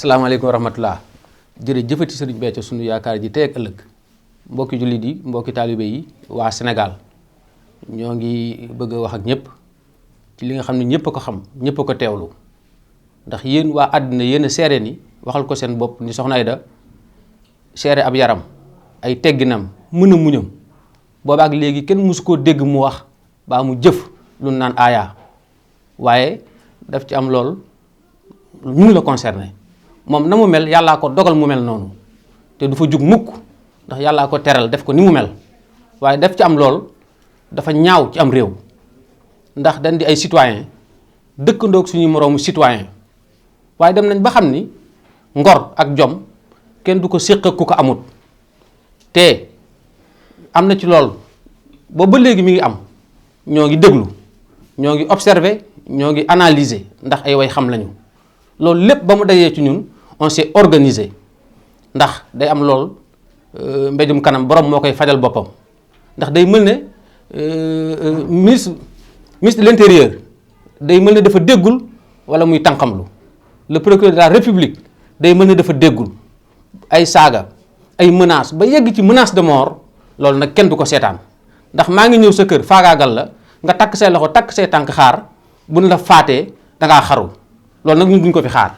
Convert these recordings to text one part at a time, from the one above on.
salaamaaleykum wa rahmatulah jërëjëfati Serigne Béthio sunu yaakaar ji tey ak ëllëg mbokki jullit yi mbokki taalibe yi waa Sénégal ñoo ngi bëgg a wax ak ñëpp ci li nga xam ne ñëpp a ko xam ñëpp a ko teewlu ndax yéen waa àddina yéen a seere ni waxal ko seen bopp ni Soxna Aida seere ab yaram ay tegginam mën a muñam boobaak léegi kenn mësu koo dégg mu wax baa mu jëf lu naan aaya waaye daf ci am lool ñun la concerné moom na mu mel yàllaa ko dogal mu mel noonu te du fa jug mukk ndax yàllaa ko teral def ko ni mu mel waaye def ci am lool dafa ñaaw ci am réew ndax dañ di ay citoyen dëkkandoog suñuy moroomu citoyen waaye dem nañ ba xam ni ngor ak jom kenn du ko séq ak ku ko amut te am na ci lool boobu ba léegi mi ngi am ñoo ngi déglu ñoo ngi observer ñoo ngi analyser ndax ay way xam lañu loolu lépp ba mu dajee ci ñun on s'est organisé ndax day am lool mbéjum kanam borom moo koy fajal boppam ndax day mel ne ministre de l'intérieur day mel ne dafa déggul wala muy tànqamlu le procureur de la république day mel ne dafa déggul ay saaga ay menaces ba yegg ci menace de mort loolu nag kenn du ko seetaan ndax maa ngi ñëw sa kër faagaagal la nga takk say loxo takk say tànk xaar bu ñu la faatee dangaa xaru loolu nag ñun duñ ko fi xaar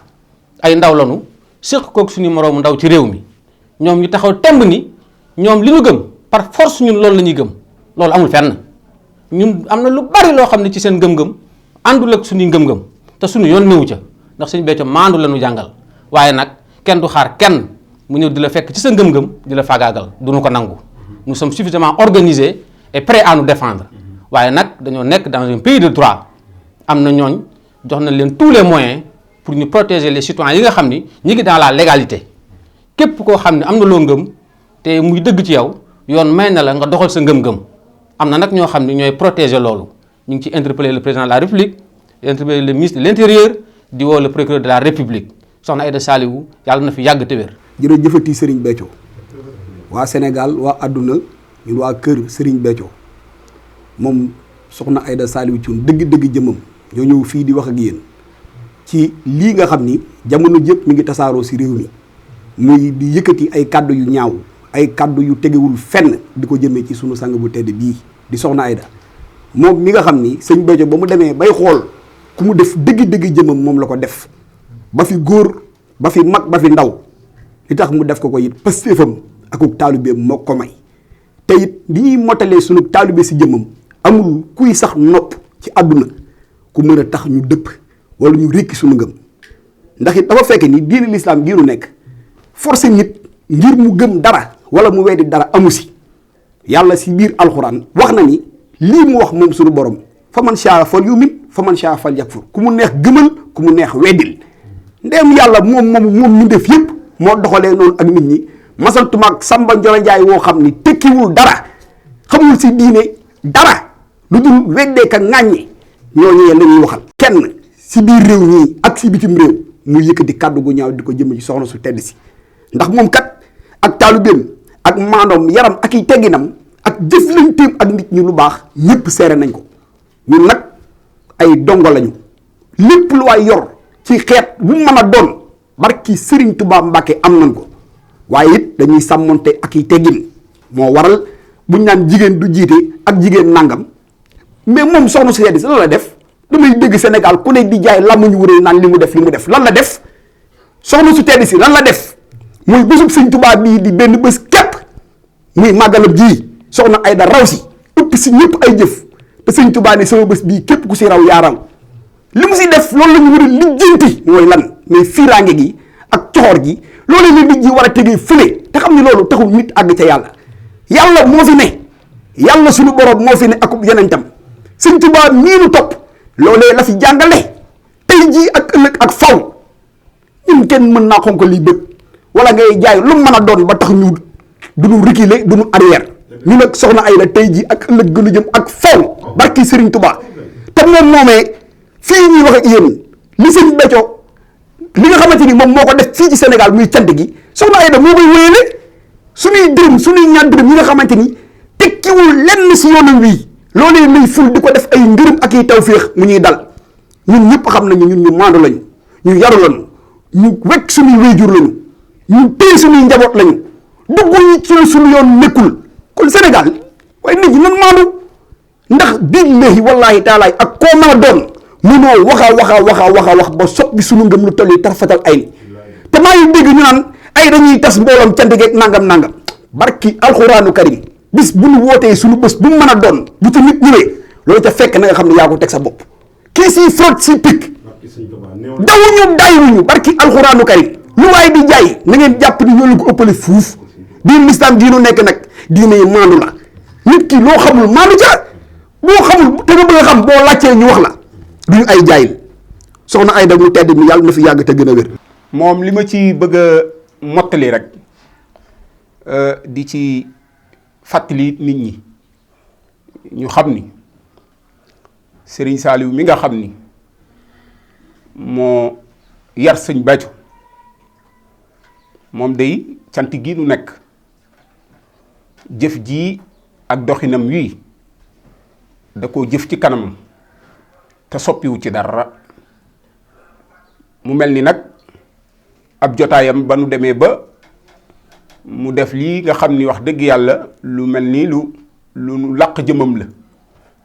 ay ndaw lanu séq kook suñu moroomu ndaw ci réew mi ñoom ñu taxaw temb ni ñoom li ñu gëm par force ñun loolu la ñuy gëm loolu amul fenn ñun am na lu bari loo xam ne ci seen ngëm-ngëm àndul ak suñuy ngëm-ngëm te suñu yoon newu ca ndax suñu Béthio maandu la ñu jàngal waaye nag kenn du xaar kenn mu ñëw di la fekk ci sa ngëm-ngëm di la faagaagal duñu ko nangu nous sommes suffisamment organisés et prêts à nous défendre waaye nag dañoo nekk dans un pays de droit am na ñooñ jox nañ leen tous les moyens pour ñu protéger les citoyens yi nga xam ni ñi ngi dans la légalité képp koo xam ne am na loo ngëm te muy dëgg ci yow yoon may na la nga doxal sa ngëm-ngëm am na nag ñoo xam ne ñooy protéger loolu ñu ngi ci interpeller le président de la république interpeller le ministre de l'intérieur di woo le procureur de la république Soxna Aida Saliou yàlla na fi yàgg te wér. jërëjëfati Serigne Béthio waa Sénégal waa àdduna ñun waa kër Serigne Béthio moom Soxna Aida Saliou Thioune dëgg-dëgg jëmmam ñoo ñëw fii di wax ak yéen ci lii nga xam ni jamono jëpp mi ngi tasaaroo si réew mi muy di yëkkati ay kàddu yu ñaaw ay kàddu yu tegewul fenn di ko jëmee ci sunu sang bu tedd bii di Soxna Aida moom mi nga xam ni sëñ Béthio ba mu demee bay xool ku mu def dëgg-dëgg jëmmam moom la ko def ba fi góor ba fi mag ba fi ndaw li tax mu def ko it pastéefam akuk taalibeem moo ko may te it li ñuy mottalee sunu taalibe si jëmmam amul kuy sax nopp ci àdduna ku mën a tax ñu dëpp wala ñu rékki suñu ngëm ndax it dafa fekk ni diine l'islam gii nu nekk forcé nit ngir mu gëm dara wala mu weddi dara amu si yàlla si biir alxuraan wax na ni lii mu wax moom suñu borom fa man shaa fal yumin fa man shaa fal yakfur ku mu neex gëmal ku mu neex weddil ndéem yàlla moom ñu def yëpp moo doxalee noonu ak nit ñi masantumaak Samba Ndiolo Ndiaye woo xam ni tekkiwul dara xamul si diine dara lu dul weddee ka ŋàññi ñooñu yéen lañuy waxal kenn si biir réew ñii ak si bitim réew mu yëkkati kàddu gu ñaaw di ko jëme ci soxna su tedd si ndax moom kat ak taalubeem ak maandoom yaram ak i tegginam ak jëflanteem ak nit ñi lu baax ñëpp seere nañ ko ñun nag ay dongo lañu lépp lu waay yor ci xeet bu mën a doon barki Serigne Touba Mbacke am nañ ko waaye it dañuy sàmmonte ak i teggin moo waral buñ naan jigéen du jiite ak jigéen nangam mais moom soxna su tedd si lan la def damay dégg Sénégal ku ne di jaay làmmuñu wuree naan li mu def lan la def soxna su tedd si lan la def muy bésub Sëñ Tuubaa bii di benn bés képp muy màggalab ji Soxna Aida raw si ëpp si ñëpp ay jëf te Sëñ Tuubaa ne sama bés bii képp ku si raw yaa raw li mu si def loolu la ñu war a lijjanti mooy lan mais fiiraange gi ak coxor gi loolu la nit ñi war a tegee fële te xam ni loolu taxul nit àgg ca yàlla moo fi ne yàlla suñu borom moo fi ne akub yonentam Sëñ Tuubaa mii nu topp loolee la fi jàngale tey jii ak ëllëg ak faw ñun kenn mën naa xonk lii bët wala ngay jaay lu mën a doon ba tax ñu duñu reculer duñu arrière ñu nag Soxna Aida tey jii ak ëllëg gënu jëm ak faw barki Serigne Touba te moom moomee fii ñuy wax ak yéen li Sëñ Béthio li nga xamante ni moom moo ko def fii ci Sénégal muy cant gi Soxna Aida moo koy wéyale suñuy dërëm suñuy ñaar dërëm yi nga xamante ni tekkiwul lenn si yoonam wii loolee lay ful di ko def ay ngërëm ak i tawféex mu ñuy dal ñun ñëpp xam nañu ñun ñu maandu lañu ñu yaru lañu ñu wekk suñuy wéyjur lañu ñu téye suñuy njaboot lañu dugg ci suñu yoon nekkul kon Sénégal waaye nit ñi nan maandu ndax billahi wallahi taalaay ak koo mën a doon mënoo wax ba soppi suñu ngëm lu toll yi tarfatal ay te maa ngi dégg ñu naan ay dañuy tas mbooloom cant geeg nangam barki alxuraanu karim bis bu ñu wootee suñu bés bu mu mën a doon bu ci nit ñëwee loolu ca fekk na nga xam ne yaa ko teg sa bopp kii si fraude si picc dawuñu dayiwuñu barki alxuraanu karim lu waaye di jaay na ngeen jàpp ni ñoo ko ëppale fuuf diin lislaam diinu nekk nag diine yi maandu la nit ki loo xamul maandu ca boo xamul te nga bëgg a xam boo laajtee ñu wax la duñu ay jaayil soxna Aida mu tedd mi yàlla na fi yàgg te gën a wér. moom li ma ci bëgg a mottali rek di ci fàttali nit ñi ñu xam ni Serigne Saliou mi nga xam ni moo yar sëñ Béthio moom day cant gi nu nekk jëf ji ak doxinam wii da koo jëf ci kanamam te soppiwu ci dara mu mel ni nag ab jotaayam ba nu demee ba mu def lii nga xam ni wax dëgg yàlla lu mel ni lu làq jëmam la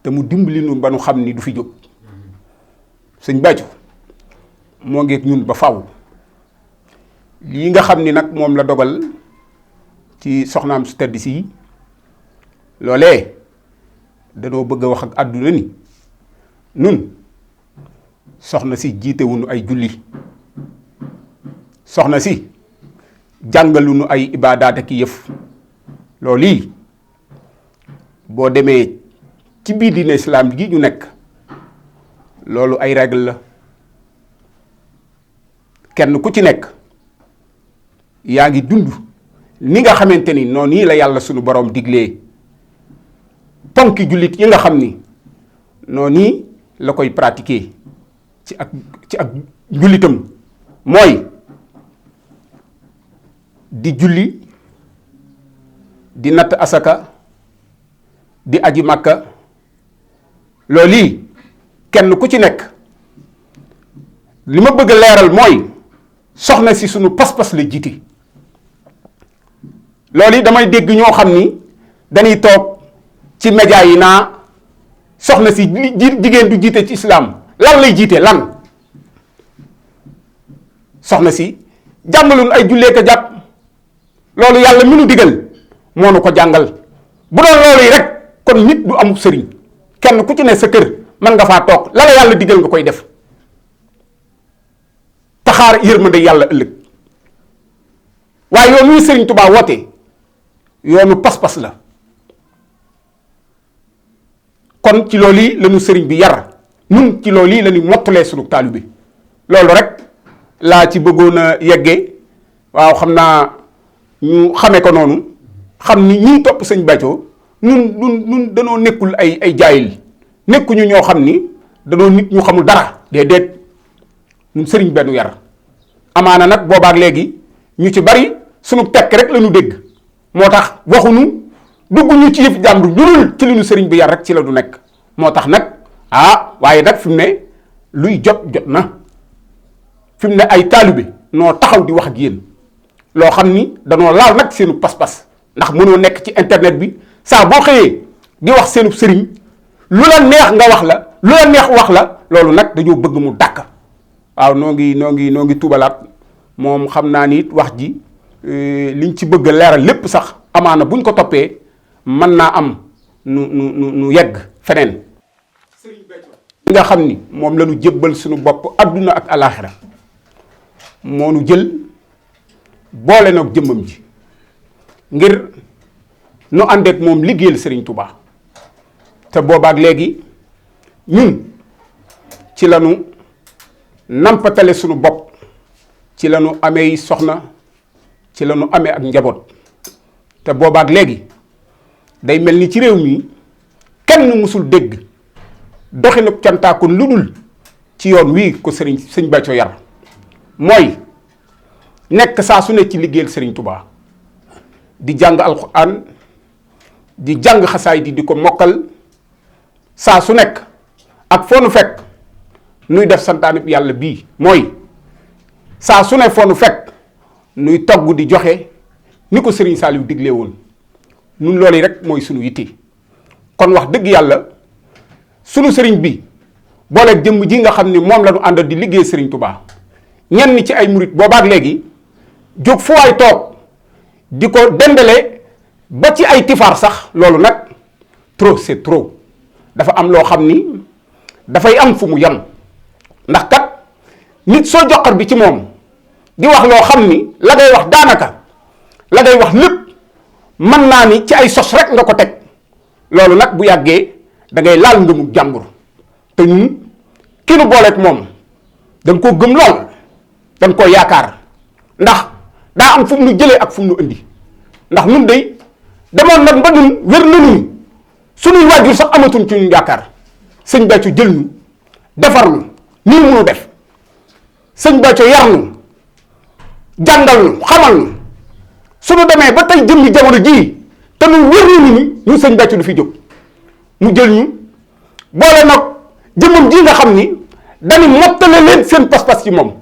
te mu dimbali nu ba nu xam ni du fi jóg sëñ Béthio moo ngeeg ñun ba faw lii nga xam ni nag moom la dogal ci soxnaam su tedd si loolee danoo bëgg a wax ak àdduna ni nun soxna si jiitewuñu ay julli soxna si jàngaluñu ay ibaadaat ak yëf loolu yi boo demee ci biir diine islaam gi ñu nekk loolu ay règle la kenn ku ci nekk yaa ngi dund ni nga xamante ni noonu nii la yàlla sunu borom diglee ponki jullit yi nga xam ni noonu nii la koy pratiquer ci ak jullitam mooy di julli di natt asaka di aji màkka loolu yi kenn ku ci nekk li ma bëgg a leeral mooy soxna si sunu pas-pas la jiite loolu yi damay dégg ñoo xam ni dañuy toog ci média yi naa soxna si jigéen du jiite ci islam lan lay jiite lan soxna si jàngalun ay jullee ko jàpp loolu yàlla mi nu digal moo nu ko jàngal bu doon loolu yi rek kon nit du am sëriñ kenn ku ci ne sa kër mën nga faa toog la la yàlla digal nga koy def taxaar yërmande yàlla ëllëg waaye yoon wi sëriñ Tuubaa woote yoonu pas-pas la kon ci loolu yi lañu sëriñ bi yar nun ci loolu yi lañu mottalee sunu taalibe bi loolu rek laa ci bëggoon a yeggee waaw xam naa ñu xame ko noonu xam ni ñiy topp sëñ Béthio nun danoo nekkul ay jaayil nekkuñu ñoo xam ni danoo nit ñu xamul dara déedéet ñun sëriñ benn yar amaana nag boobaak léegi ñu ci bari sunu tekk rek la ñu dégg moo tax waxuñu dugg ñu ci yëf jàmbur ñunul ci li ñu sëriñ bi yar rek ci la du nekk moo tax nag waaye nag fi mu ne luy jot na fi mu ne ay taalibe noo taxaw di wax ak yéen loo xam ni danoo laal nag seenu pas-pas ndax mënoo nekk ci internet bi saa boo xëyee di wax seenu sëriñ lu la neex nga wax la lu la neex wax la loolu nag dañoo bëgg mu dàkk waaw noo ngi tubalaat moom xam naa ni wax ji liñ ci bëgg a leeral lépp sax amaana buñ ko toppee mën naa am nu yegg feneen. Sëriñ Béthio li nga xam ni moom la ñu jébbal suñu bopp adduna ak alaaxira moo nu jël boole nag jëmmam ji ngir nu àndeek moom liggéeyal Sëriñ Tuubaa te boobaak léegi ñun ci lañu nampatale suñu bopp ci lañu amee soxna ci lañu amee ak njaboot te boobaak léegi day mel ni ci réew mi kenn mësul dégg doxinu cantaakun lu dul ci yoon wii ko sëñ Béthio yar mooy nekk saa su ne ci liggéeyal Sëriñ Tuubaa di jàng alxuraan di jàng xasaay di ko mokkal saa su nekk ak foo nu fekk nuy def santaanib yàlla bii mooy saa su ne foonu fekk nuy togg di joxe ni ko Serigne Saliou diglee woon nun loolu yi rek mooy sunu yitte. kon wax dëgg yàlla sunu sëriñ bi booleeg jëmm ji nga xam ni moom la ñu àndal di liggéey Serigne Touba ñenn ci ay murit boobaak léegi jóg fu waay toog di ko dendale ba ci ay tifaar sax loolu nag trop c'est trop dafa am loo xam ni dafay am fu mu yem ndax kat nit soo joxar bi ci moom di wax loo xam ni la ngay wax daanaka la ngay wax lépp mën naa ni ci ay sos rek nga ko teg loolu nag bu yàggee da ngay laal ngëmu jàmbur te ñun ki nu booleeg moom dañ koo gëm lool dañ koo yaakaar ndax daa am fu mu nu jëlee ak fu mu nu indi ndax ñun day demoon nag ba ñun wér nañu suñuy waajur sax amatuñ ci ñu yaakaar sëñ Béthio jël ñu defar ñu nii munu def sëñ Béthio yar ñu jàngal ñu xamal ñu suñu demee ba tey jëmmi jamono jii te ñu wér nañu ni ñun sëñ Béthio du fi jóg mu jël ñu boole nag jëmmam ji nga xam ni dañu mottale leen seen pas-pas ci moom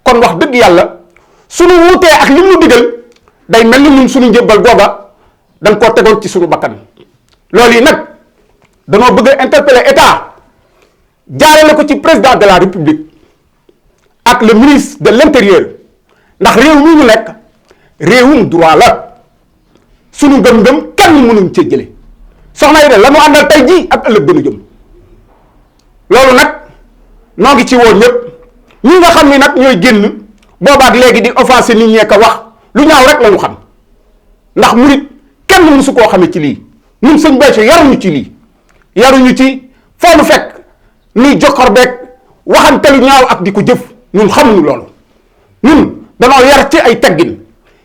kon wax dëgg yàlla suñu wuutee ak li mu digal day mel ni ñun suñu njëbbal googa dañ koo tegoon ci suñu bakkan loolu yi nag danoo bëgg a interpeller état jaarale ko ci président de la république ak le ministre de l'intérieur ndax réew mi ñu nekk réewum droit la suñu ngëm-ngëm kenn mënuñ cee jële soxna yi de la ñu àndal tey jii ak ëllëg gënu jëm loolu nag noo ngi ci woo ñëpp ñi nga xam ni nag ñooy génn boobaak léegi di offensé nit ñee ko wax lu ñaaw rek la ñu xam ndax murit kenn mësu koo xamee ci lii ñun sëñ Béthio yaruñu ci lii yaruñu ci foo nu fekk nuy jokkor beeg waxante lu ñaaw ak di ko jëf ñun xamuñu loolu ñun danoo yar ci ay teggin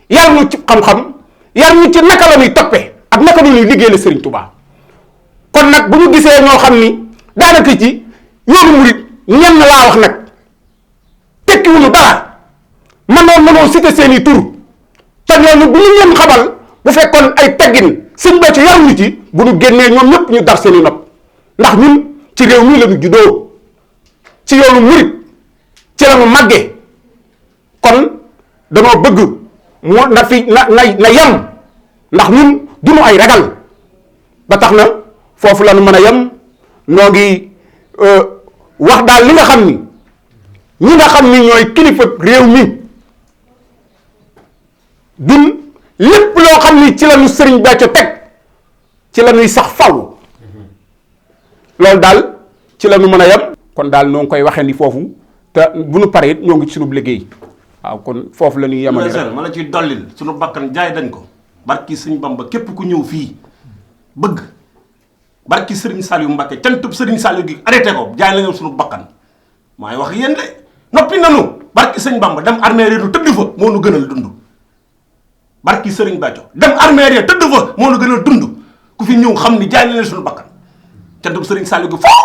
yar ñu ci xam-xam yar ñu ci naka la ñuy toppee ak naka la ñuy liggéey la Serigne Touba kon nag bu ñu gisee ñoo xam ni daanaka ci yoonu murit ñenn laa wax nag tekkiwuñu dara mënoo cité seeni tur te ñooñu bu ñu leen xamal bu fekkoon ay teggin sëñ Béthio yaruñu ci bu ñu génnee ñoom ñëpp ñu dar seeni nopp ndax ñun ci réew mi la ñu juddoo ci yoonu murit ci la ñu màggee kon danoo bëgg mu na fi na yem ndax ñun duñu ay ragal ba tax na foofu la ñu mën a yem noo ngi wax daal li nga xam ni ñi nga xam ni ñooy kilifa réew mi dun lépp loo xam ni ci la ñu Serigne Béthio teg ci la ñuy sax faw loolu daal ci la ñu mën a yem kon daal noo ngi koy waxee ni foofu te bu nu paree ñoo ngi ci sunu liggéey waaw kon foofu la ñuy yemale rek ma la ciy dollil sunu bakkan jaay dañ ko barki sëñ Bamba képp ku ñëw fii bëgg barki Serigne Saliou Mbacké cantub Serigne Saliou gi arrêté ko jaay la nga sunu bakkan maay wax yéen de noppi nanu barki sëñ Bamba dem armée réedu tëdd fa moo nu gënal dund barki Serigne Béthio dem armée réedu tëdd fa moo nu gënal dund ku fi ñëw xam ni jaay la leen sunu bakkan cantub Serigne Saliou gi foo